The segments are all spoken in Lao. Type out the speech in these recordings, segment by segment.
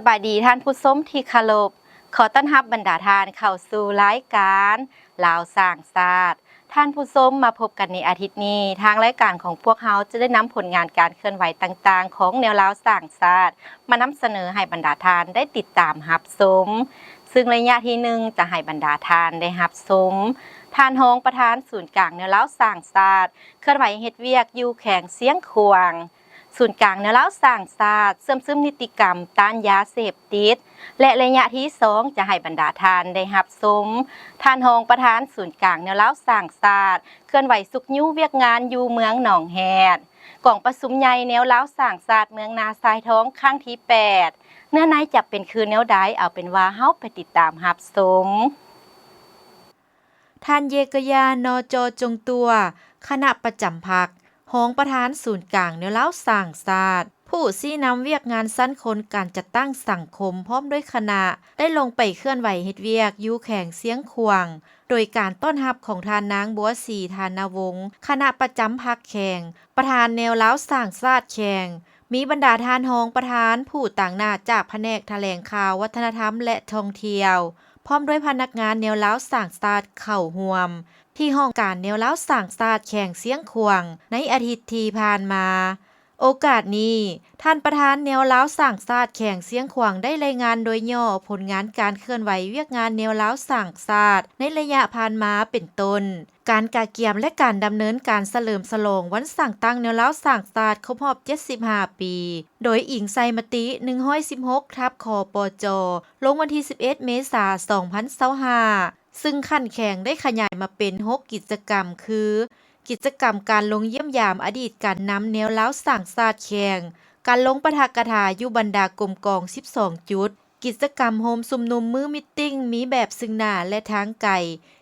ສະບາຍດີທ່ານຜູ້ຊົມທີ່ເຄົາລົບ, ຂໍຕ້ອນຮັບບັນດາທ່ານເຂົ້າສູ່ລາຍການລາວສ້າງຊາດ. ທ່ານຜູ້ຊົມ, ມາພົບກັນໃນອາທິດນີ້, ທາງລາຍການຂອງພວກເຮົາຈະໄດ້ນຳຜົນງານການເຄື່ອນໄຫວຕ່າງໆຂອງແນວລາວສ້າງຊາດ ມານຳສະເໜີໃຫ້ບັນດາທ່ານໄດ້ຕິດຕາມຮັບຊົມ. ຊຶ່ງໄລຍະທີໜຶ່ງ ຈະໃຫ້ບັນດາທ່ານໄດ້ຮັບຊົມ ທ່ານຮອງປະທານສູນກາງແນວລາວສ້າງຊາດ ເຄື່ອນໄຫວເຮັດວຽກຢູ່ແຂວງຊຽງຂວາງ. ສູນກາງແນວລາວສ້າງຊາດເຊື່ອມຊຶມນິຕິກຳຕ້ານຢາເສບຕິດ ແລະ ໄລຍະທີສອງ ຈະໃຫ້ບັນດາທ່ານໄດ້ຮັບຊົມ ທ່ານຮອງປະທານສູນກາງແນວລາວສ້າງຊາດ ເຄື່ອນໄຫວຊຸກຍູ້ວຽກງານຢູ່ເມືອງໜອງແຮດ. ກອງປະຊຸມໃຫຍ່ແນວລາວສ້າງຊາດເມືອງນາຊາຍທອງຄັ້ງທີແປດ ເນື້ອໃນຈະເປັນຄືແນວໃດ, ເອົາເປັນວ່າເຮົາໄປຕິດຕາມຮັບຊົມ. ທ່ານ ເຢກະຢາ ນໍ ຈໍ ຈົງຕົວ ຄະນະປະຈຳພັກ, ຮອງປະທານສູນກາງແນວລາວສ້າງຊາດ, ຜູ້ຊີ້ນຳວຽກງານຊັ້ນຄົນການຈັດຕັ້ງສັງຄົມ ພ້ອມດ້ວຍຄະນະ ໄດ້ລົງໄປເຄື່ອນໄຫວເຮັດວຽກຢູ່ແຂວງຊຽງຂວາງ ໂດຍການຕ້ອນຮັບຂອງທ່ານນາງ ບົວສີ ທານະວົງ ຄະນະປະຈຳພັກແຂວງ, ປະທານແນວລາວສ້າງຊາດແຂວງ, ມີບັນດາທ່ານຮອງປະທານ, ຜູ້ຕາງໜ້າຈາກພະແນກຖະແຫຼງຂ່າວ, ວັດທະນະທຳ ແລະ ທ່ອງທ່ຽວ, ພ້ອມດ້ວຍພະນັກງານແນວລາວສ້າງຊາດເຂົ້າຮ່ວມ ທີ່ຫ້ອງການແນວລາວສ້າງຊາດແຂວງຊຽງຂວາງໃນອາທິດທີ່ຜ່ານມາ. ໂອກາດນີ້, ທ່ານປະທານແນວລາວສ້າງຊາດແຂວງຊຽງຂວາງໄດ້ລາຍງານໂດຍຫຍໍ້ຜົນງານການເຄື່ອນໄຫວວຽກງານແນວລາວສ້າງຊາດໃນໄລຍະຜ່ານມາ ເປັນຕົ້ນ ການກະກຽມ ແລະ ການດຳເນີນການສະເຫຼີມສະຫຼອງວັນສ້າງຕັ້ງແນວລາວສ້າງຊາດຄົບຮອບເຈັດສິບຫ້າປີ ໂດຍອີງໃສ່ມະຕິໜຶ່ງຮ້ອຍສິບຫົກ ທັບ ຄປຈ ລົງວັນທີສິບເອັດ ເມສາ ສອງພັນຊາວຫ້າ ຊຶ່ງຂັ້ນແຂວງໄດ້ຂະຫຍາຍມາເປັນຫົກກິດຈະກຳ ຄື ກິດຈະກຳການລົງຢ້ຽມຢາມອະດີດການນຳແນວລາວສ້າງຊາດແຂວງ, ການລົງປາຖະກະຖາຢູ່ບັນດາກົມກອງສິບສອງຈຸດ, ກິດຈະກຳໂຮມຊຸມນຸມມື້ມີດຕິ້ງມີແບບຊຶ່ງໜ້າ ແລະ ທາງໄກ,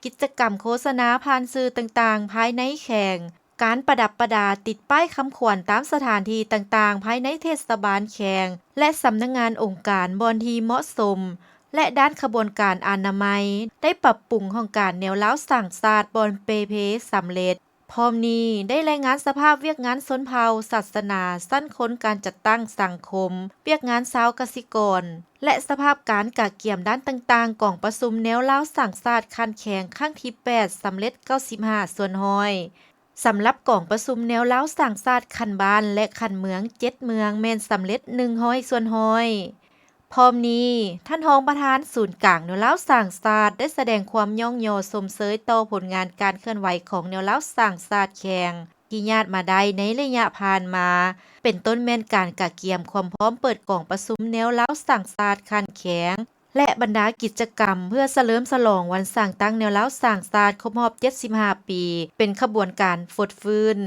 ກິດຈະກຳໂຄສະນາຜ່ານສື່ຕ່າງໆພາຍໃນແຂວງ, ການປະດັບປະດາຕິດປ້າຍຄຳຂວັນຕາມສະຖານທີ່ຕ່າງໆພາຍໃນເທດສະບານແຂວງ ແລະ ສຳນັກງານອົງການບ່ອນທີ່ເໝາະສົມ ແລະ ດ້ານຂະບວນການອະນາໄມ ໄດ້ປັບປຸງຫ້ອງການແນວລາວສ້າງຊາດບ່ອນເປ່ເພສຳເລັດ. ພ້ອມນີ້ໄດ້ລາຍງານສະພາບວຽກງານຊົນເຜົ່າ, ສາສະໜາ, ຊັ້ນຄົນ, ການຈັດຕັ້ງສັງຄົມ, ວຽກງານຊາວກະສິກອນ ແລະ ສະພາບການກະກຽມດ້ານຕ່າງໆ ກອງປະຊຸມແນວລາວສ້າງຊາດຂັ້ນແຂວງຄັ້ງທີແປດ ສຳເລັດເກົ້າສິບຫ້າສ່ວນຮ້ອຍ. ສຳລັບກອງປະຊຸມແນວລາວສ້າງຊາດຂັ້ນບ້ານ ແລະ ຂັ້ນເມືອງເຈັດເມືອງ ແມ່ນສຳເລັດໜຶ່ງຮ້ອຍສ່ວນຮ້ອຍ. ພ້ອມນີ້, ທ່ານຮອງປະທານສູນກາງແນວລາວສ້າງຊາດ ໄດ້ສະແດງຄວາມຍ້ອງຍໍຊົມເຊີຍຕໍ່ຜົນງານການເຄື່ອນໄຫວຂອງແນວລາວສ້າງຊາດແຂວງ ທີ່ຍາດມາໄດ້ໃນໄລຍະຜ່ານມາ, ເປັນຕົ້ນແມ່ນການກະກຽມຄວາມພ້ອມເປີດກອງປະຊຸມແນວລາວສ້າງຊາດຂັ້ນແຂວງ ແລະ ບັນດາກິດຈະກຳເພື່ອສະເຫຼີມສະຫຼອງວັນສ້າງຕັ້ງແນວລາວສ້າງຊາດຄົບຮອບເຈັດສິບຫ້າປີ ເປັນຂະບວນການຟົດຟື້ນ.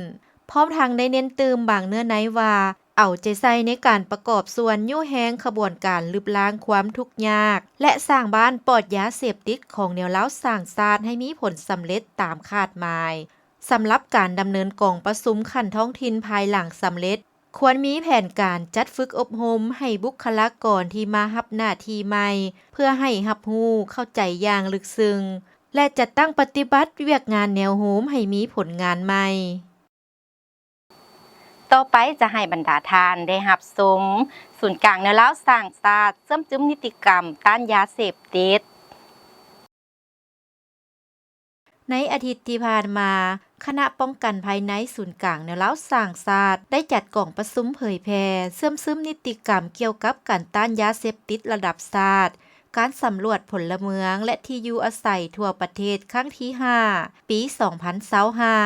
ພ້ອມທັງໄດ້ເນັ້ນຕື່ມບາງເນື້ອໃນວ່າ ເອົາໃຈໃສ່ໃນການປະກອບສ່ວນຍູ້ແຮງຂະບວນການລຶບລ້າງຄວາມທຸກຍາກ ແລະ ສ້າງບ້ານປອດຢາເສບຕິດຂອງແນວລາວສ້າງຊາດໃຫ້ມີຜົນສຳເລັດຕາມຄາດໝາຍ. ສຳລັບການດຳເນີນກອງປະຊຸມຂັ້ນທ້ອງຖິ່ນພາຍຫຼັງສຳເລັດ, ຄວນມີແຜນການຈັດຝຶກອົບຮົມໃຫ້ບຸກຄະລາກອນທີ່ມາຮັບໜ້າທີ່ໃໝ່ ເພື່ອໃຫ້ຮັບຮູ້ເຂົ້າໃຈຢ່າງເລິກເຊິ່ງ ແລະ ຈັດຕັ້ງປະຕິບັດວຽກງານແນວໂຮມໃຫ້ມີຜົນງານໃໝ່. ຕໍ່ໄປຈະໃຫ້ບັນດາທ່ານໄດ້ຮັບຊົມ ສູນກາງແນວລາວສ້າງຊາດເຊື່ອມຊຶມນິຕິກຳຕ້ານຢາເສບຕິດ. ໃນອາທິດທີ່ຜ່ານມາ, ຄະນະປ້ອງກັນພາຍໃນສູນກາງແນວລາວສ້າງຊາດ ໄດ້ຈັດກອງປະຊຸມເຜີຍແຜ່ເຊື່ອມຊຶມນິຕິກຳກ່ຽວກັບການຕ້ານຢາເສບຕິດລະດັບຊາດ, ການສຳຫຼວດພົນລະເມືອງ ແລະ ທີ່ຢູ່ອາໄສທົ່ວປະເທດຄັ້ງທີຫ້າ ປີສອງພັນຊາວຫ້າ.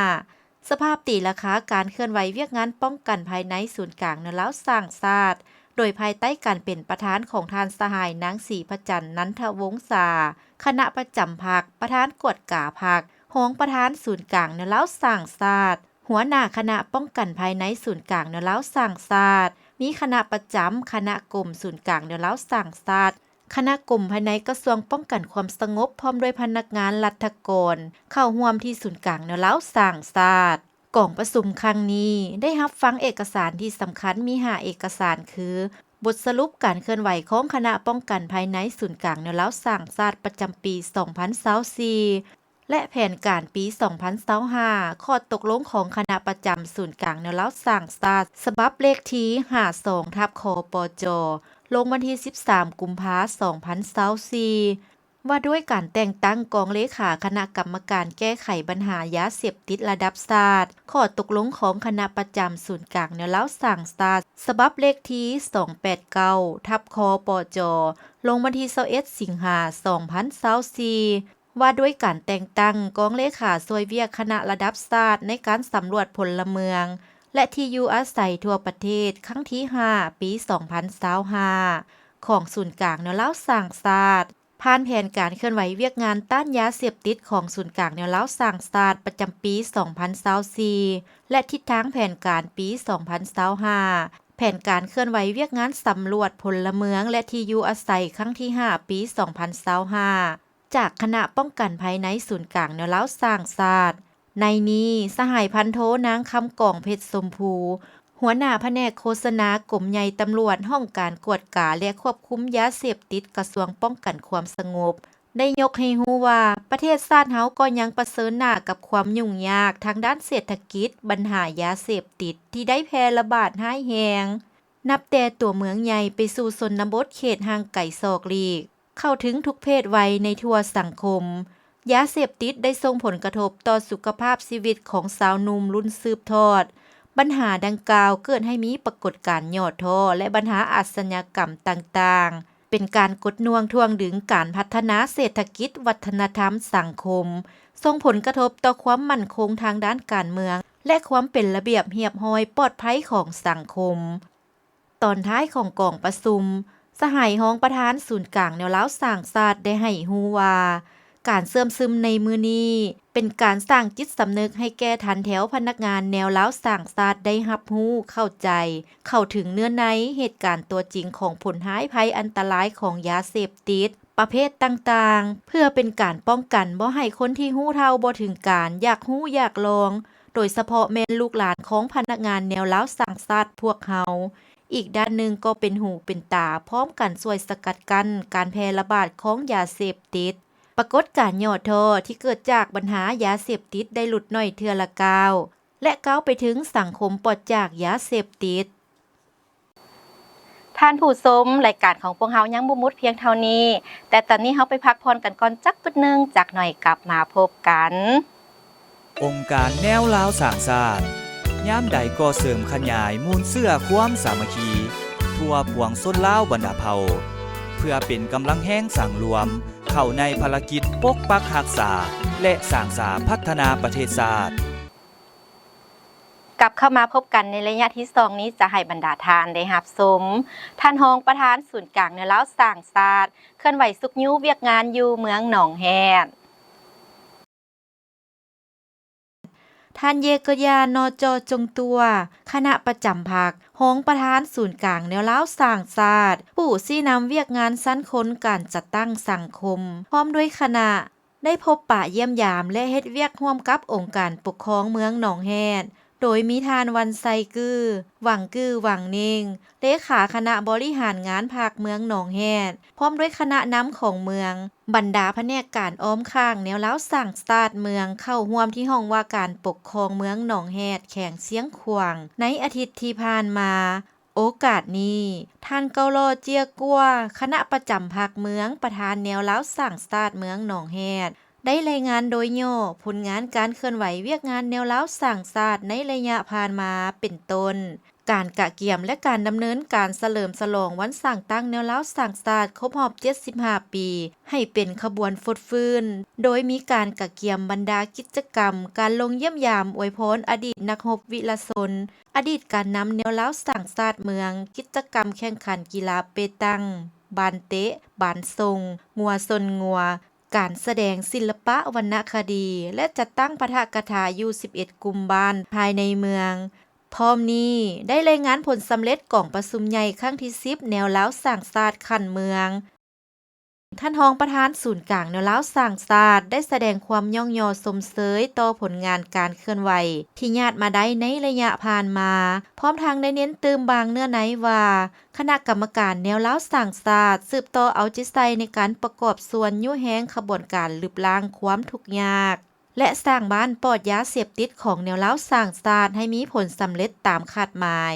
ສະພາບຕີລາຄາການເຄື່ອນໄຫວວຽກງານປ້ອງກັນພາຍໃນສູນກາງແນວລາວສ້າງຊາດ ໂດຍພາຍໃຕ້ການເປັນປະທານຂອງທ່ານສະຫາຍນາງ ສີພະຈັນ ນັນທະວົງສາ ຄະນະປະຈຳພັກ, ປະທານກວດກາພັກ, ຮອງປະທານສູນກາງແນວລາວສ້າງຊາດ, ຫົວໜ້າຄະນະປ້ອງກັນພາຍໃນສູນກາງແນວລາວສ້າງຊາດ, ມີຄະນະປະຈຳ, ຄະນະກົມສູນກາງແນວລາວສ້າງຊາດ, ຄະນະກົມພາຍໃນກະຊວງປ້ອງກັນຄວາມສະຫງົບ ພ້ອມດ້ວຍພະນັກງານລັດຖະກອນ ເຂົ້າຮ່ວມທີ່ສູນກາງແນວລາວສ້າງຊາດ. ກອງປະຊຸມຄັ້ງນີ້ໄດ້ຮັບຟັງເອກະສານທີ່ສຳຄັນມີຫ້າເອກະສານ ຄື ບົດສະຫຼຸບການເຄື່ອນໄຫວຂອງຄະນະປ້ອງກັນພາຍໃນສູນກາງແນວລາວສ້າງຊາດປະຈຳປີສອງພັນຊາວສີ່ ແລະ ແຜນການປີສອງພັນຊາວຫ້າ, ຂໍ້ຕົກລົງຂອງຄະນະປະຈຳສູນກາງແນວລາວສ້າງຊາດ ສະບັບເລກທີຫ້າສອງ ທັບ ຄປຈ, ລົງວັນທີສິບສາມ ກຸມພາ ສອງພັນຊາວສີ່ ວ່າດ້ວຍການແຕ່ງຕັ້ງກອງເລຂາຄະນະກຳມະການແກ້ໄຂບັນຫາຢາເສບຕິດລະດັບຊາດ, ຂໍ້ຕົກລົງຂອງຄະນະປະຈຳສູນກາງແນວລາວສ້າງຊາດ ສະບັບເລກທີສອງແປດເກົ້າ ທັບ ຄປຈ ລົງວັນທີຊາວເອັດ ສິງຫາ ສອງພັນຊາວສີ່ ວ່າດ້ວຍການແຕ່ງຕັ້ງກອງເລຂາຊ່ວຍວຽກຄະນະລະດັບຊາດໃນການສຳຫຼວດພົນລະເມືອງ ແລະ ທີ່ຢູ່ອາໄສທົ່ວປະເທດ ຄັ້ງທີຫ້າ ປີສອງພັນຊາວຫ້າ ຂອງສູນກາງແນວລາວສ້າງຊາດ, ຜ່ານແຜນການເຄື່ອນໄຫວວຽກງານຕ້ານຢາເສບຕິດຂອງສູນກາງແນວລາວສ້າງຊາດປະຈຳປີສອງພັນຊາວສີ່ ແລະ ທິດທາງແຜນການປີສອງພັນຊາວຫ້າ, ແຜນການເຄື່ອນໄຫວວຽກງານສຳຫຼວດພົນລະເມືອງ ແລະ ທີ່ຢູ່ອາໄສ ຄັ້ງທີຫ້າ ປີສອງພັນຊາວຫ້າ ຈາກຄະນະປ້ອງກັນພາຍໃນສູນກາງແນວລາວສ້າງຊາດ. ໃນນີ້ ສະຫາຍພັນໂທ ນາງ ຄຳກອງ ເພັດຊົມພູ ຫົວໜ້າພະແນກໂຄສະນາກົມໃຫຍ່ຕຳຫຼວດ ຫ້ອງການກວດກາ ແລະ ຄວບຄຸມຢາເສບຕິດ ກະຊວງປ້ອງກັນຄວາມສະຫງົບ ໄດ້ຍົກໃຫ້ຮູ້ວ່າ ປະເທດຊາດເຮົາກໍຍັງປະເຊີນໜ້າກັບຄວາມຫຍຸ້ງຍາກທາງດ້ານເສດຖະກິດ, ບັນຫາຢາເສບຕິດທີ່ໄດ້ແຜ່ລະບາດຮ້າຍແຮງ ນັບແຕ່ຕົວເມືອງໃຫຍ່ໄປສູ່ຊົນນະບົດເຂດຫ່າງໄກສອກຫຼີກ. ເຂົ້າເຖິງທຸກເພດໄວໃນທົ່ວສັງຄົມ. ຢາເສບຕິດໄດ້ສົ່ງຜົນກະທົບຕໍ່ສຸຂະພາບຊີວິດຂອງຊາວໜຸ່ມລຸ້ນສືບທອດ. ບັນຫາດັ່ງກ່າວເກີດໃຫ້ມີປາກົດການຫຍໍ້ທໍ້ ແລະ ບັນຫາອາຊະຍາກຳຕ່າງໆ, ເປັນການກົດໜ່ວງຖ່ວງດຶງການພັດທະນາເສດຖະກິດ, ວັດທະນະທຳ, ສັງຄົມ, ສົ່ງຜົນກະທົບຕໍ່ຄວາມໝັ້ນຄົງທາງດ້ານການເມືອງ ແລະ ຄວາມເປັນລະບຽບຮຽບຮ້ອຍປອດໄພຂອງສັງຄົມ. ຕອນທ້າຍຂອງກອງປະຊຸມ, ສະຫາຍຮອງປະທານສູນກາງແນວລາວສ້າງຊາດໄດ້ໃຫ້ຮູ້ວ່າ ການເຊື່ອມຊຶມໃນມື້ນີ້ ເປັນການສ້າງຈິດສຳນຶກໃຫ້ແກ່ຖັນແຖວພະນັກງານແນວລາວສ້າງຊາດໄດ້ຮັບຮູ້, ເຂົ້າໃຈ, ເຂົ້າເຖິງເນື້ອໃນເຫດການຕົວຈິງຂອງຜົນຮ້າຍໄພອັນຕະລາຍຂອງຢາເສບຕິດປະເພດຕ່າງໆ, ເພື່ອເປັນການປ້ອງກັນບໍ່ໃຫ້ຄົນທີ່ຮູ້ເທົ່າບໍ່ເຖິງການ ຢາກຮູ້ຢາກລອງ, ໂດຍສະເພາະແມ່ນລູກຫຼານຂອງພະນັກງານແນວລາວສ້າງຊາດພວກເຮົາ. ອີກດ້ານໜຶ່ງກໍເປັນຫູເປັນຕາ ພ້ອມກັນຊ່ວຍສະກັດກັ້ນການແຜ່ລະບາດຂອງຢາເສບຕິດ. ປາກົດການຫຍໍ້ທໍ້ທີ່ເກີດຈາກບັນຫາຢາເສບຕິດໄດ້ຫຼຸດໜ້ອຍເທື່ອລະກ້າວ ແລະ ກ້າວໄປເຖິງສັງຄົມປອດຈາກຢາເສບຕິດ. ທ່ານຜູ້ຊົມ, ລາຍການຂອງພວກເຮົາຍັງບໍ່ໝົດພຽງເທົ່ານີ້, ແຕ່ຕອນນີ້ເຮົາໄປພັກຜ່ອນກັນກ່ອນຈັກປຶດໜຶ່ງ, ຈັກໜ້ອຍກັບມາພົບກັນ. ອົງການແນວລາວສ້າງຊາດ ຍາມໃດກໍເສີມຂະຫຍາຍມູນເຊື້ອຄວາມສາມັກຄີ ທົ່ວປວງຊົນລາວບັນດາເຜົ່າ ເພື່ອເປັນກຳລັງແຮງສັງລວມ ເຂົ້າໃນພາລະກິດປົກປັກຮັກສາ ແລະ ສ້າງສາພັດທະນາປະເທດຊາດ. ກັບເຂົ້າມາພົບກັນໃນໄລຍະທີສອງນີ້ ຈະໃຫ້ບັນດາທ່ານໄດ້ຮັບຊົມ ທ່ານຮອງປະທານສູນກາງແນວລາວສ້າງຊາດ ເຄື່ອນໄຫວຊຸກຍູ້ວຽກງານຢູ່ເມືອງໜອງແຮດ. ທ່ານ ເຢກະຢາ ນໍຈໍ ຈົງຕົວ ຄະນະປະຈຳພັກ, ຮອງປະທານສູນກາງແນວລາວສ້າງຊາດ, ຜູ້ຊີ້ນຳວຽກງານຊັ້ນຄົນການຈັດຕັ້ງສັງຄົມ ພ້ອມດ້ວຍຄະນະ ໄດ້ພົບປະຢ້ຽມຢາມ ແລະ ເຮັດວຽກຮ່ວມກັບອົງການປົກຄອງເມືອງໜອງແຮດ, ໂດຍມີທ່ານ ວັນໄຊ ກື້ ຫວັງ ກື້ ຫວັງເນັງ ເລຂາຄະນະບໍລິຫານງານພັກເມືອງໜອງແຮດ ພ້ອມດ້ວຍຄະນະນຳຂອງເມືອງ, ບັນດາພະແນກການອ້ອມຂ້າງແນວລາວສ້າງຊາດເມືອງ ເຂົ້າຮ່ວມທີ່ຫ້ອງວ່າການປົກຄອງເມືອງໜອງແຮດ ແຂວງຊຽງຂວາງ ໃນອາທິດທີ່ຜ່ານມາ. ໂອກາດນີ້, ທ່ານ ເກົາຫຼໍ່ ເຈຍກົວ ຄະນະປະຈຳພັກເມືອງ, ປະທານແນວລາວສ້າງຊາດເມືອງໜອງແຮດ ໄດ້ລາຍງານໂດຍຫຍໍ້ຜົນງານການເຄື່ອນໄຫວວຽກງານແນວລາວສ້າງຊາດໃນໄລຍະຜ່ານມາ ເປັນຕົ້ນ ການກະກຽມ ແລະ ການດຳເນີນການສະເຫຼີມສະຫຼອງວັນສ້າງຕັ້ງແນວລາວສ້າງຊາດຄົບຮອບເຈັດສິບຫ້າປີ ໃຫ້ເປັນຂະບວນຟົດຟື້ນ, ໂດຍມີການກະກຽມບັນດາກິດຈະກຳ, ການລົງຢ້ຽມຢາມອວຍພອນອະດີດນັກຮົບວິລະຊົນ, ອະດີດການນຳແນວລາວສ້າງຊາດເມືອງ, ກິດຈະກຳແຂ່ງຂັນກິລາເປຕັງ, ບານເຕະ, ບານສົ່ງ, ງົວຊົນງົວ, ການສະແດງສິລະປະວັນນະຄະດີ ແລະ ຈັດຕັ້ງປາຖະກະຖາຢູ່ສິບເອັດກຸ່ມບ້ານພາຍໃນເມືອງ. ພ້ອມນີ້ ໄດ້ລາຍງານຜົນສຳເລັດກອງປະຊຸມໃຫຍ່ຄັ້ງທີສິບ ແນວລາວສ້າງຊາດຂັ້ນເມືອງ. ທ່ານຮອງປະທານສູນກາງແນວລາວສ້າງຊາດ ໄດ້ສະແດງຄວາມຍ້ອງຍໍຊົມເຊີຍຕໍ່ຜົນງານການເຄື່ອນໄຫວທີ່ຍາດມາໄດ້ໃນໄລຍະຜ່ານມາ, ພ້ອມທັງໄດ້ເນັ້ນຕື່ມບາງເນື້ອໃນວ່າ ຄະນະກຳມະການແນວລາວສ້າງຊາດ ສືບຕໍ່ເອົາໃຈໃສ່ໃນການປະກອບສ່ວນຍຸແຮງຂະບວນການລຶບລ້າງຄວາມທຸກຍາກ ແລະ ສ້າງບ້ານປອດຢາເສບຕິດຂອງແນວລາວສ້າງຊາດໃຫ້ມີຜົນສຳເລັດຕາມຄາດໝາຍ.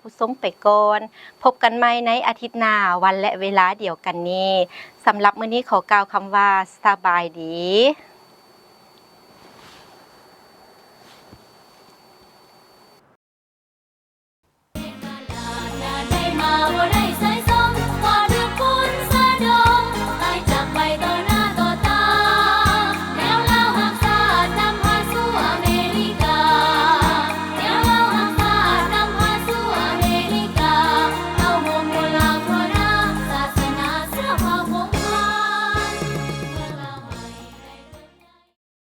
ຜູ້ຊົມໄປກ່ອນ. ພົບກັນໃໝ່ໃນອາທິດໜ້າ ວັນ ແລະ ເວລາດຽວກັນນີ້. ສຳລັບມື້ນີ້ຂໍກ່າວຄຳວ່າ ສະບາຍດີ.